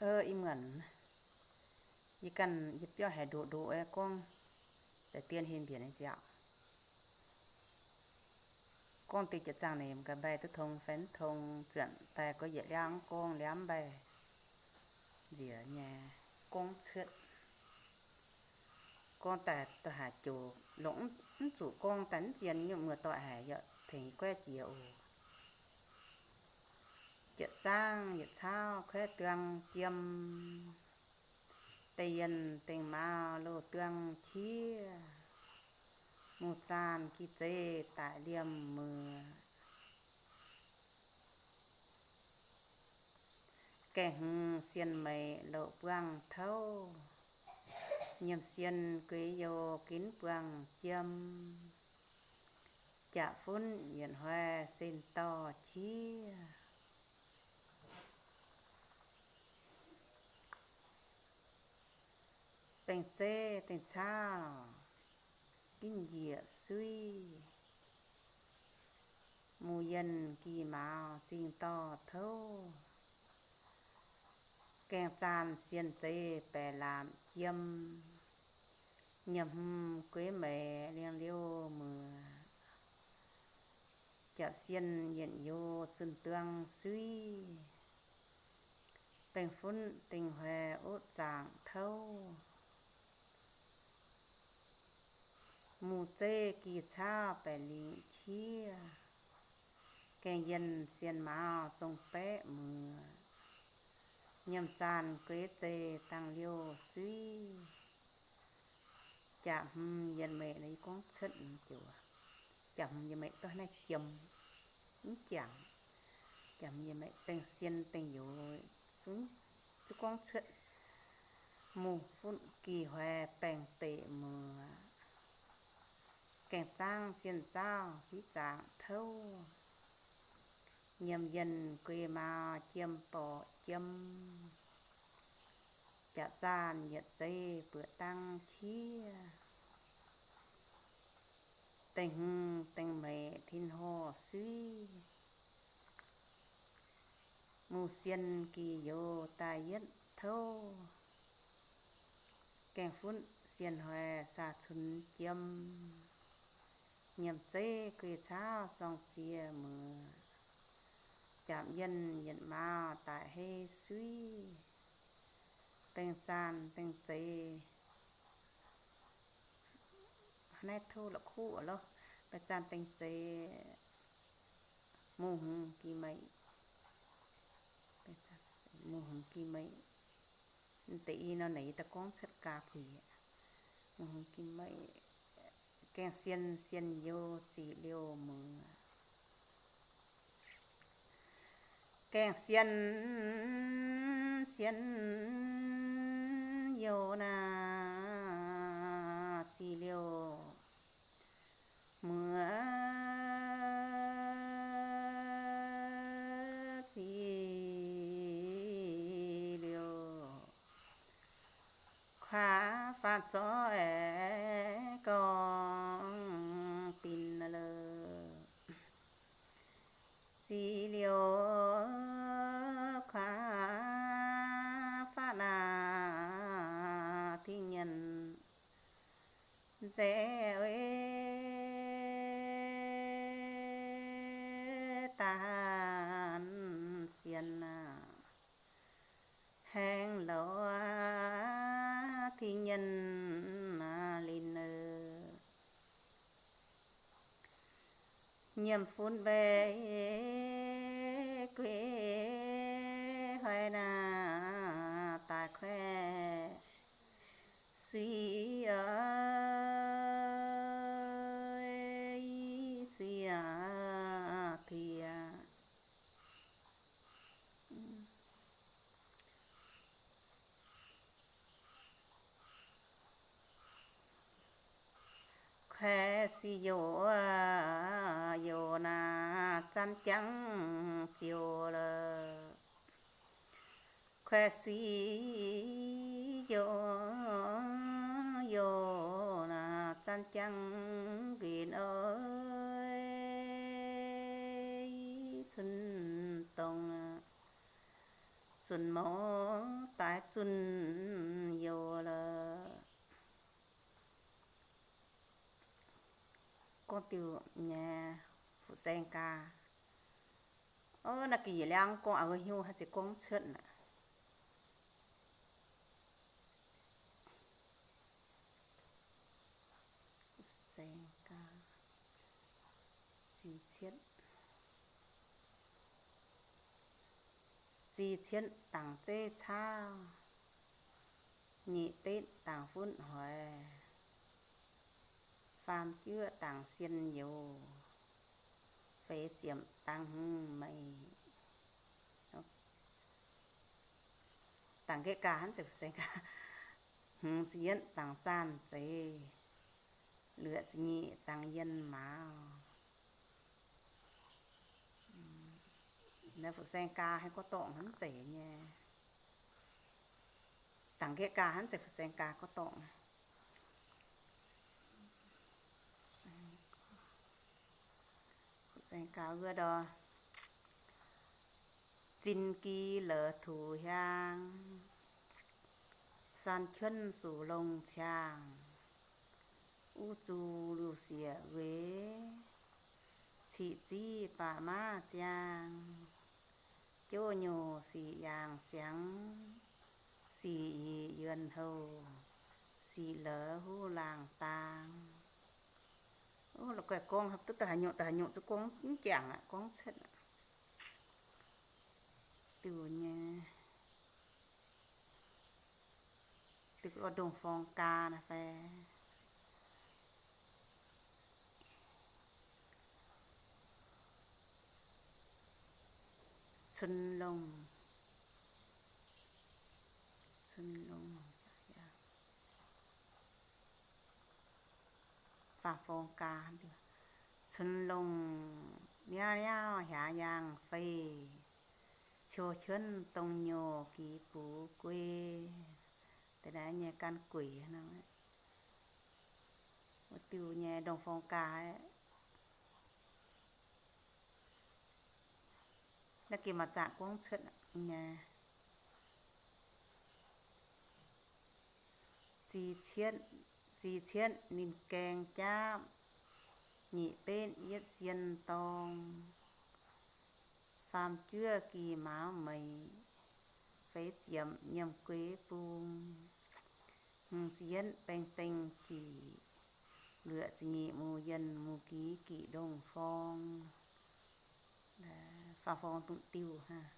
Ih muonz yie ganh yie biauv haiz ndoqc ndoqc gorngv deix dien heh mbienc nyei nziaauc. Gorngv deix jiex zaangh nimc ga'mbaih duqv tong fai mv tong, zuonc daaih gorngv yietc liangv gorngv liangv mbaih nziex nyei gorngv cuotv. Gorngv daaih da'haaix joux longc mv zuqc gorngv daaih mv zien nyungc, muoz-doic haic yaac tengx yie guaiv jiex oc. Jiex zaangv yietc cauv kuaeqv duang jiem, da'yienh dengh mauz loz duang qiex, muz zaanh gi zeiv daic liemh muoz. Gaengh hmz sien meic louc buangh touv, nyiemc sien gueix youh ginv buangh jiem, jaax funv yietc hnoi sen dorh qiex. Dengh zeiv dengh cauv ginv njiec suiv, muz yienh gih mauz zingh dorh touv. Gaengh zaanh sien zeiv baeqc laamc jiem, nyiemc hmz gueix meic liangx liouh muoz. Japc sien yietc youz zunh duang suiv, baengh funv dingh hnoi otv zaangc touv. Muz zeiv gih cauv baeqc lingc qiev, gaengh yienh sien mauz zong baeqv muoz. Nyiemc zaanh gueix zeiv dangh liouh suiv, jaax hmz yietc meic, yie gorngv cuotv joux, jaax hmz yietc meic duqv naaiv jiem, mv jangx. Jaax hmz yietc meic baengh sien dengh youz zuqc gorngv cuotv. Muz funv gih hnoi baengh deic muoz, gaengh zaangv sien zaauv hiv zaangc touv. Nyiemc yienh gueix mauz jiem borqc jiem, jaax zaanh yietc zeiv buoqc dangv qiev. Dengh hmz dengh meic tin-horc suiv, muz sien gih youz daaih yietv touv. Gaengh funv sien hnoi saa cunx jiem, nyiemc zeiv gueix cauv sorng ziex muoz. Japc yienh yietc mauz daic hei suiv, baengh zaanh dengh zeiv, naaiv touv la'kuqv loh, baengh zaanh dengh zeiv, muz hmz gih meic, muz hmz gih meic. Deix i nor naaic yie daaih gorngv cuotv gaax puix. Muz hmz gih meic, gaengh sien sien youz ziqc liouh muoz. Gaengh sien sien youz naaic ziqc liouh muoz, ziqc liouh kuaav faatv zorqv aengx gorngv dinc lorqc. Ziqc liouh kuaav faatv naaic tingh nyanc nzengc, daan sienx aac, haengx louh tingh nyanc lingh. Nyiemc funv mbaeqc gueix hnoi naaic daaih kuaeqv suiv, suiv tiex. Kuaeqv suiv youz, youz naaic zanc jangv ziouc lorqc. Kuaeqv suiv youz, youz naaic zanc jangv nquinx oix cun dongh aqv. Zunc mouz daaih zunc youz lorqc. Gorngv diuh nyei Fu-Saeng Gaa. Ov, naaiv ga'nyiec liangv gorngv a'hneiv hnyouv haaix zeiz gorngv cuotv aqv. Fu-Saeng Gaa, zi cietv, zi cietv dangc zeiv caauv, nyic betv dangc funv hoic, faam juov dangc sien youz, feix ziepc dangc hmz meic. Dangc nqaeqv gaax hnangv, hmz ziepc yietv dangc zaanh zeiz, luoqc ziepc nyeic dangc yienh mauz. Naaiv Fu-Saeng Gaa haiz gorngv dorngc hnangv zeiz nyei. Dangc nqaeqv gaax hnangv zeiz Fu-Saeng Gaa gorngv dorngc. Fu-Saeng Gaa wuov ndor, zinh gi la'tux hiaang, saan qienv suqc longh ciangh, uv zuqc liuc sieqc weix, ciqv ziqv baac maiv ziangh, jouv nyouc siqc yaangh siangx, siqc yic yuonh houh, siqc la'huv laangh dang. La'guaih gorngv duqv da'haaix nyungc da'haaix nyungc zuqc gorngv mv jangx aqv, gorngv cuotv aqv. Diuh nyei, diuh ndongh forng gaa naaiv fai cun longh, cun longh, faam forng gaa, cun longh niauv niauv hiaangx yaangh fei, ciou qienv dongh nyouc gix bux guei. Deix naaiv nyei gan gueic nor, wuov diuh nyei ndongh forng gaa. Naaiv gengh maaih zaqc gorngv cuotv nyei. Zi cietv, zi cietv ninh gaeng jaapv, nyic betv yietv sien dorng, faam juov gih mauz meic, feix ziepc nyiemc gueix bung, hmz ziepc yietv baeng dengh gic, luoqc ziepc nyeic muc yienh muc giz gic ndongh forng. Faam forng dongh diuh hnangv.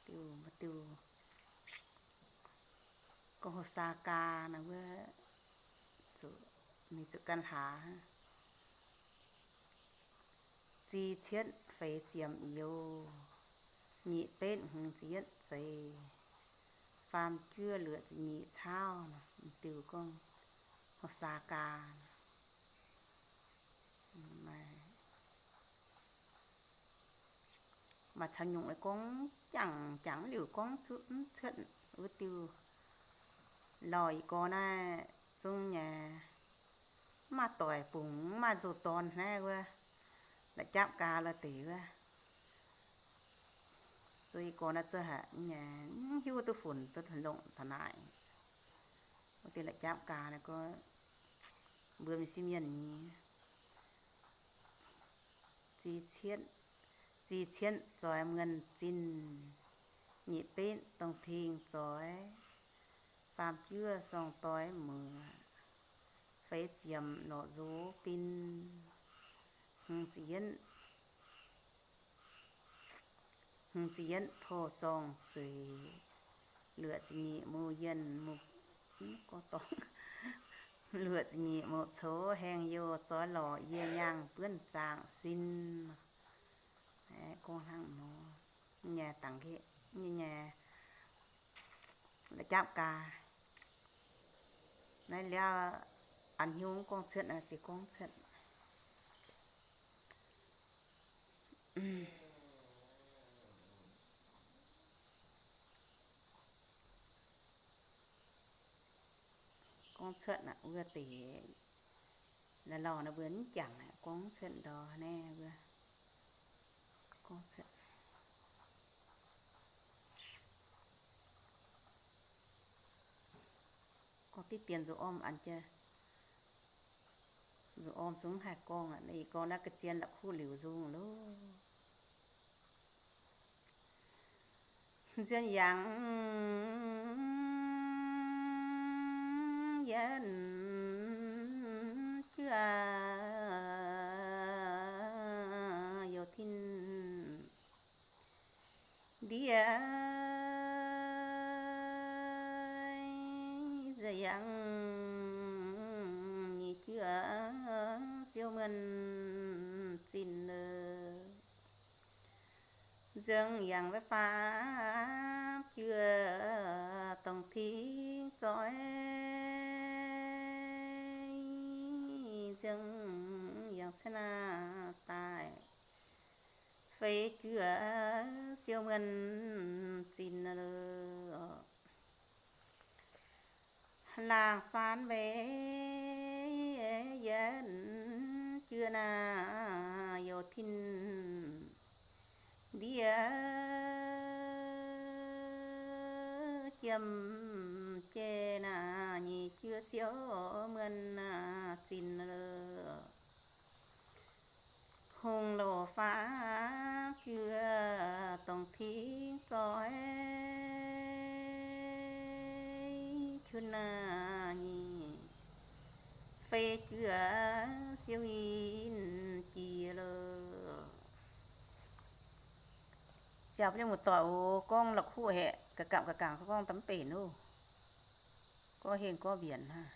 Diuh, diuh gorngv Hosaa Gaa naaiv wuov, zuqc, ninh zuqc gan hlaax. Zi cietv feix ziepc youz, nyic betv hmz ziepc yietv zeiz, faam juov luoqc ziepc nyeic caauv. Diuh gorngv Hosaa Gaa. Maaih camv nyungc gorngv jangx jangx liuz gorngv cuotv mv cuotv wuov diuh. Lorh ih gorx naaiv zungv nyei, mv maaih doic bungx, mv maaih nzoh dorn hnangv wuov, la'japv gaa la'deix wuov. Zuov ih gorx naaiv zuov haic nyei, mv hiuv duqv funx duqv longc taux naaic. Wuov deix la'japv gaa naaiv gorngv mbuo mingh siev mienh nyei. Zi cietv, zi cietv zoix muonh zinh, nyic betv dongh tengx zoix, faam juov sorng-doix muoc, feix ziepc lorqc nzox bin, hmz ziepc yietv, hmz ziepc yietv poh zorng zueiz, luoqc ziepc nyeic muc yienh muc, luoqc ziepc nyeic muc coux haengh youh zoix lorqc yie nyaangh buonv zaangc sin. Gorngv hnangv nor, nyei dangx nyei, nyei la'japv gaa. Naaiv liaauv an hnyouv gorngv cuotv, ziouc gorngv cuotv. Gorngv cuotv aqv, wuov deix la'lauh naaiv mbuo mv jangx aqv, gorngv cuotv ndor naaiv mbuo gorngv cuotv. diqv dien nzunc orm an jaax, nzunc orm zungv haih gorngv aqv. Gorngv naaiv ga'zien la'kuqv liuz nzung loh. Nzuonx yangh yietv juov youh tin ndiev, nzuonx yangh nyic juov siou muonh zinh. Nzuonx yangh wuov faam juov dongh tingv zoih, nzuonx yangh cien naaiv daaih feix juov siou muonh zinh. Laangz faanv mbeix yietv juov naaiv youh tin ndiev, jiem jei naaiv nyic juov siou muonh zinh. Hungh loz faam juov dongh tingv zoih, qun naaiv nyic feix juov siou yinh jiex loh. Ziangh mbuo muoz-doic oc, gorngv la'kuqv haic, ga'gamh ga'gangc gorngv daaih mv benx oc. Gorngv henh gorngv mbienc hnangv.